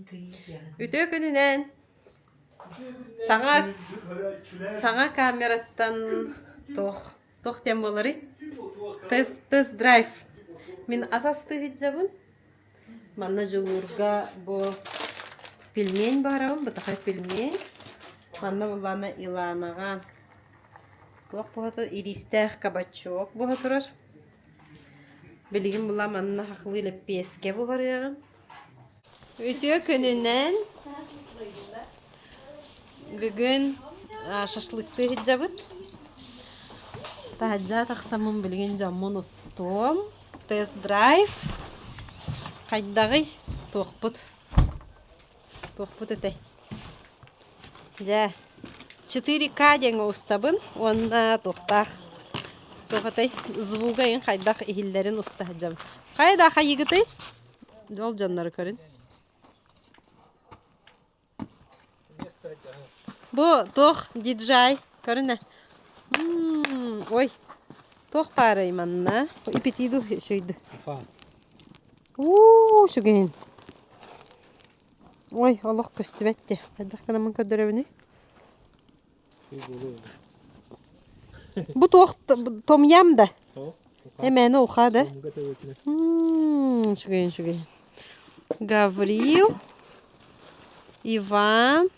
Үтүө күнүнэн! Саҥа саҥа камераттан туох туох диэн буоларый? Тест тест-драйв. Мин ас астыы сылдьабын. Манна Дьулуурга бу пельмень баарабын, бытахай пельмень. Манна буллаҕына Иланаҕа туох буола ириистээх кабачок буола турар. Билигин була манна хахлыы лэппиэскэ буһарыаҕым. Үтүө күнүнэн! Бүгүн шашлыктыы сылдьабыт. Таһырдьа тахсаммын билигин дьоммун устуом. Тест-драйв. Хайдаҕый? Туохпут? Туохпут этэй? Дьэ, 4К диэҥҥэ устабын уонна туохтаах туох этэй? Звуга иһин хайдах иһиллэрин уста сылдьабын. Хайа да хайыгытый? Ол дьоннору көрүн. Бу туох DJI көрүнэ. Ой, туох баарый манна? Ипитиду үчүйдү. Уу, үчүгэйин. Ой, олох көстүбэт дии. Хайдах гынаммын көрдөрөбүнүй? Бу туох томьям да? Эмээнэ уха да? Үчүгэй, үчүгэй. Гаврил, Иван.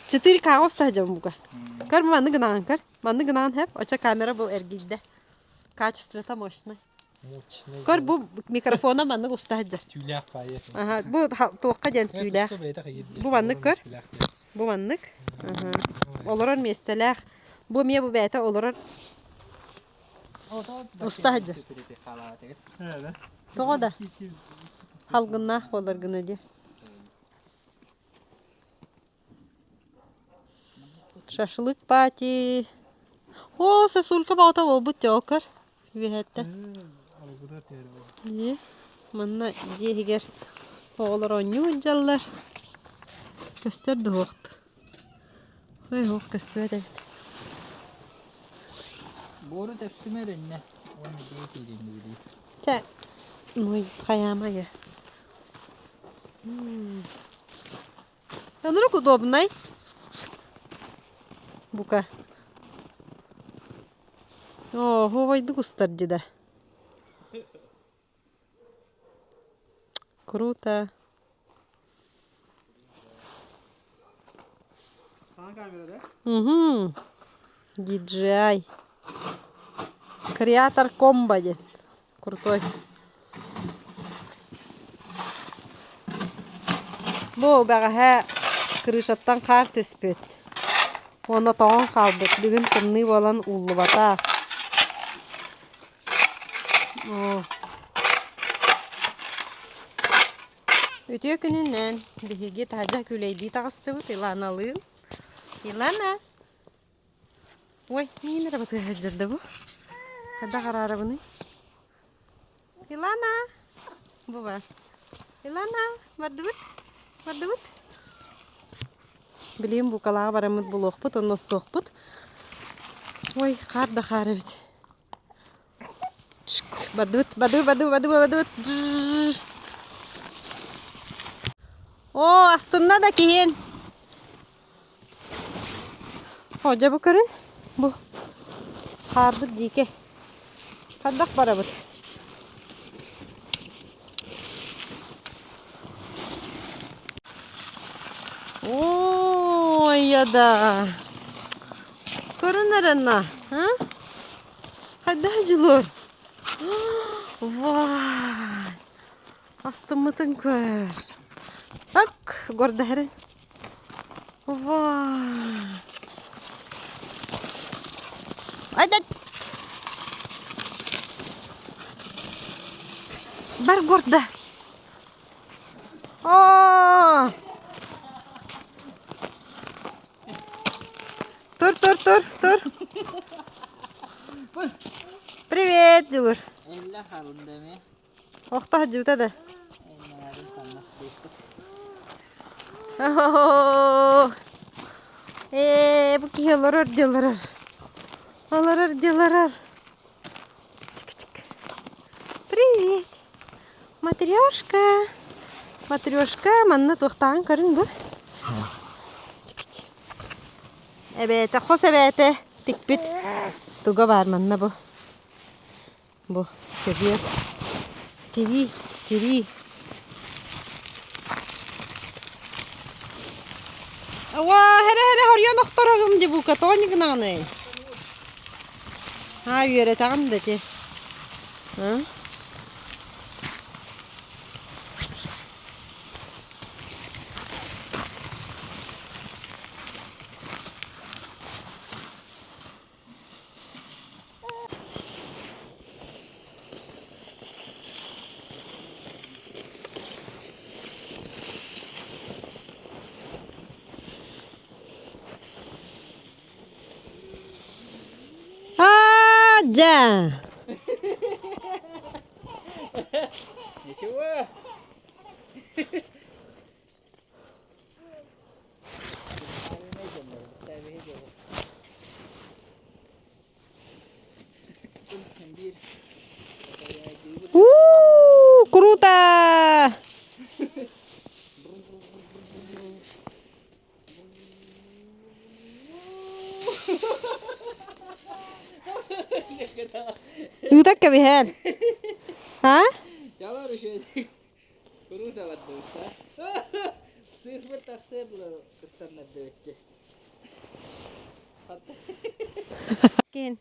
4К устаһдьабын бука. Көр манны гынаан көр. Манны гынаан хэп. Оча камера бу эргийдэ. Качествота мощный. Көр бу микрофона маннык уста сылдьар. Түүлээх баайы. Аха, бу туохха диэн түүлээх. Бу маннык көр. Бу маннык. Аха. Олорор миэстэлээх. Бу эмиэ бу бэйэтэ олорор уста сылдьар. Тоҕо да? Халгыннаах буолар гына дии. Шашлык пати. О, сосулька баҕата буолбут дьолкор үөһэттэн. Дии. Манна дьиэ иһигэр оҕолор оонньуу сылдьаллар. Көстөр да суохт. Ой, суох көстүбэт эбит. Буору тэпсимэ эрэннэ уонна дьиэ киириннэ билии. Чэ, ой, хайаамай Ынырык удобнай. Бука. Оо, оһуобайдык устар дии да. Круто. Угу. DJI. Креатор комбо диэн. Крутой. Бу бэҕэһээ крышаттан хаар түспүт уонна тоҥон хаалбыт. Бүгүн тымныы буолан ууллубатах. Оо. Үтүө күнүнэн! Биһиги таһырдьа күүлэйдии таҕыстыбыт Иланалыын. Илана! Ой, миин эрэ батыһа сылдьар да бу. Хайдах араарабыный? Илана! Бу баар. Илана, бардыбыт? Бардыбыт? Билигин букалааҕа бараммыт булуохпут, онно устуохпут. Ой, хаар да хаар эбит. Бардыбыт, бардыбыт, бардыбыт, бардыбыт, бардыбыт. Оо, астынна да киһиэн. О, дьэ бу көрүн, бу хаарбыт дьиикэй. Хайдах барабыт? Ой, да. Көрүн эрэ на, а? Хайдах дьулур? Вай! Астыммытын көр. Так, гордаһарын. Вау! Айда! Бар горда. О! Тур, тур, тур, тур. Привет, Дилур. Эллэ халдами. Охто сылдьыбыта да? Ээ, бу киһи олорор дии олорор. Олорор дии олорор. Чик-чик. Привет. Матрешка. Матрешка манна туохтааҕын көрүҥ бу. Эбээтэ, хос эбээтэ тикпит туга баар манна бу. Бу көбүөр. Тирии, тирии. Уа, хэрэ хэрэ хорйон охторорум дии бука тоҕо гынаҕыный? Аа үөрэтэҕин да ити. А? Аа, дьэ! Ничего. У, круто! Ыытак кэбиһэр. А? Ялар үшөйдик. Сыырбыт тахсыар ыстаннардыбытты. Кин.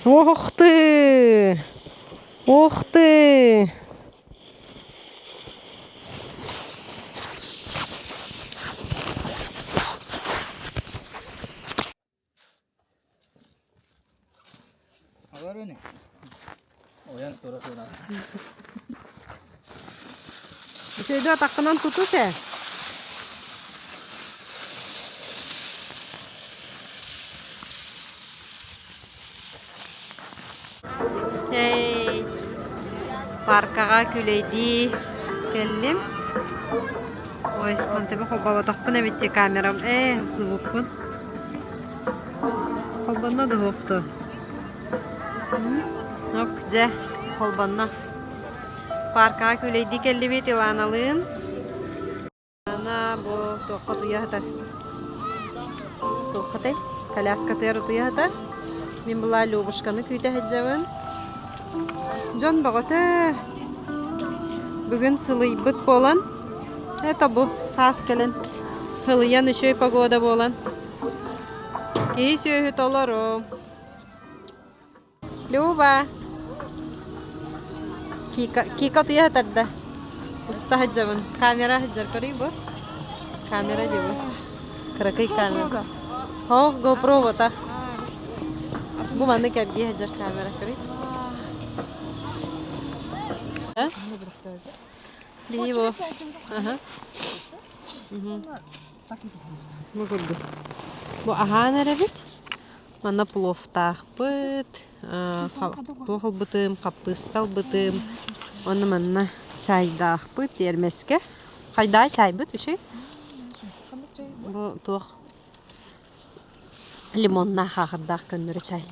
Ох ты! Ох ты! Олор Ойон тура тура. Үчүгэйдик атаххынан тутус ээ. Эй, паркаҕа күлэйдии кэллим. Ой, онтубу холбооботохпун эбит дии камерам. Ээ, уксубуппун. Холбонно дуһуохту. Ок, дьэ, холбонно. Паркаҕа күлэйдии кэллибит Иланалыын. Ана бу туохха утуйа сытар? Туоххатай? Коляскатыгар утуйа сытар. Мин была Любушканы күүтэ сылдьабын. Дьон бөҕөтө. Бүгүн сылыйбыт буолан, это бу саас кэлэн сылыйан үчүгэй погода буолан киһи сүөһү толору. Люба! Кика, Кика утуйа сытарда. Уста сылдьабын. Камера сылдьар көрүй бу. Камера дии бу. Кыракый камера. Ох, GoPro вот Бу маннык эргийэ сылдьар камера көрүй. Бии бу. Аха. Бу курдук. Бу аһаан эрэбит. Манна пловтаахпыт, туох ылбытым, хаппыыста ылбытым, уонна манна чайдаахпыт тиэрмэскэ. Хайдаа чайбыт үчүгэй. Бу туох лимоннаах аахырдаах көннөрү чай.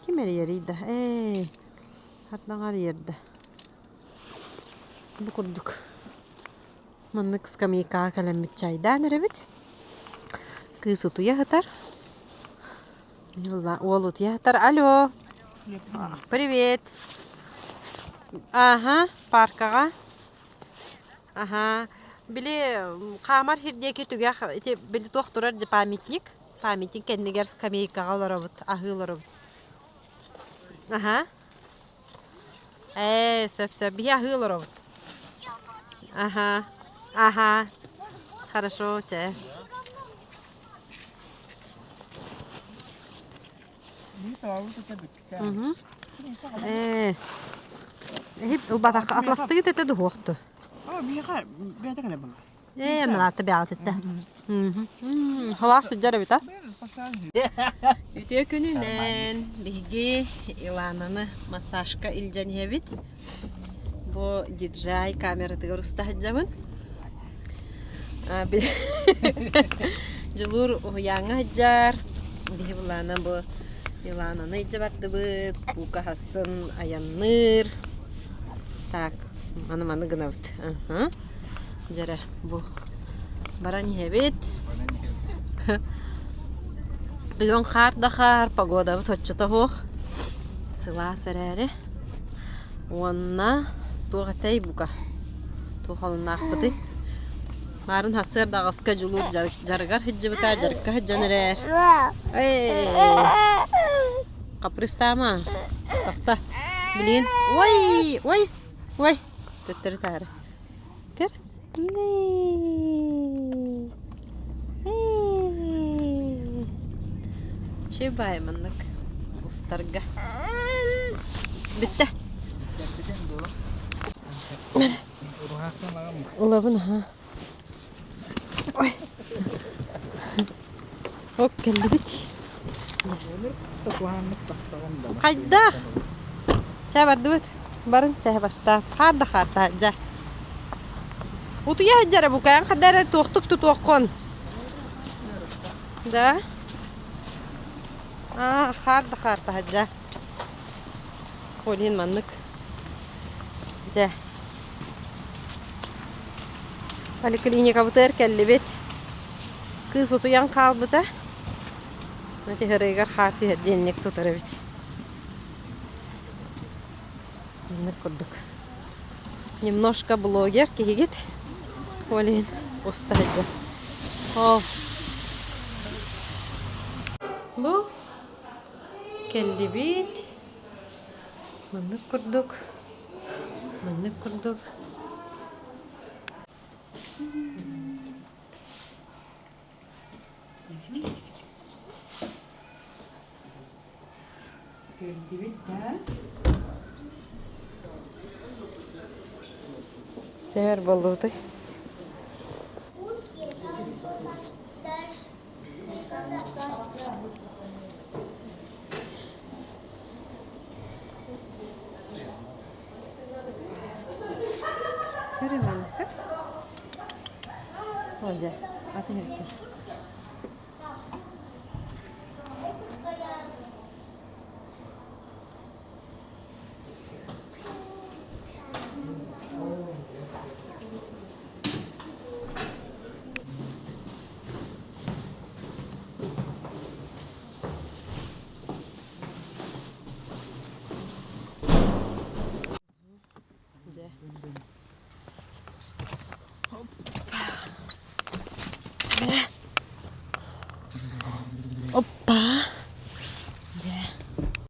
Ким эрийэрий да? Ээ, хатнаҕар иэрдэ. Бу курдук. Маннык скамейкаҕа кэлэммит чайдаан эрэбит. Кыыс утуйа сытар. Уол утуйа сытар. Алло! Привет! Аха, паркаҕа. Аха. Били хаамар сир диэки түгэх ити били туох турар дьэ памятник. Памятник кэннигэр скамейкаҕа олоробут, аһыы олоробут. Аха. Ээ, сөп-сөп. Биһи аһыы олоробут. Аха, аха. Хорошо, чэ. Мгм. Ээ. Эһип ылбатахха атластыгыт этэ дуһуохту. Ээ, нараата бэҕэтиттэ. Халаас сылдьар эбит а? Үтүө күнүнэн биһиги Илананы массажка илдьэн иһэбит. Бу DJI камератыгар уста сылдьабын. Дьулуур уһуйааҥҥа сылдьар. Биһи былаана бу Илананы илдьэ бардыбыт, Кука хасын айанныыр. Так, аны маны гынабыт. Аха. Дьэрэ, бу баран иһэбит. Бүгүн хаар да хаар, погодабыт оччото суох. Сылаас эрээри. Уонна туох этэй бука? Туох олуннаахпытый? Маарын сарсыарда аҕыска дьулуур дьарыгар сылдьыбыта, дьарыкка сылдьан эрэр. Эй, хаппырыыстаама, тохто. Билигин, ой, ой, ой, төттөрү таары. Көр. Шибай маннык устарга. Бүттэ. Ылабын аха. Ой. Оп кэллибит. Хайдах? Чэ бардыбыт. Барын чэ бастаан. Хаар да хаар таһырдьа. Утуйа сылдьара букайан ханна эрэ туохтук тутуоххун. Да? Аа, хаар да хаар таһырдьа. Ол иһин маннык. Дьэ. Поликлиникабытыгар кэллибит. Кыыс утуйан хаалбыта. Ити хаар түһэр диэнник тутар эбит. Маннык курдук. Немножко блогер киһигит. Ол иһин уста сылдьар. Ол. Бу кэллибит. Маннык курдук. Маннык курдук. Көрдүбүт да. Теһэр боллубутай. Көрүмэнкэ. Олдьа, атын иркин. Дьэ. Оппа.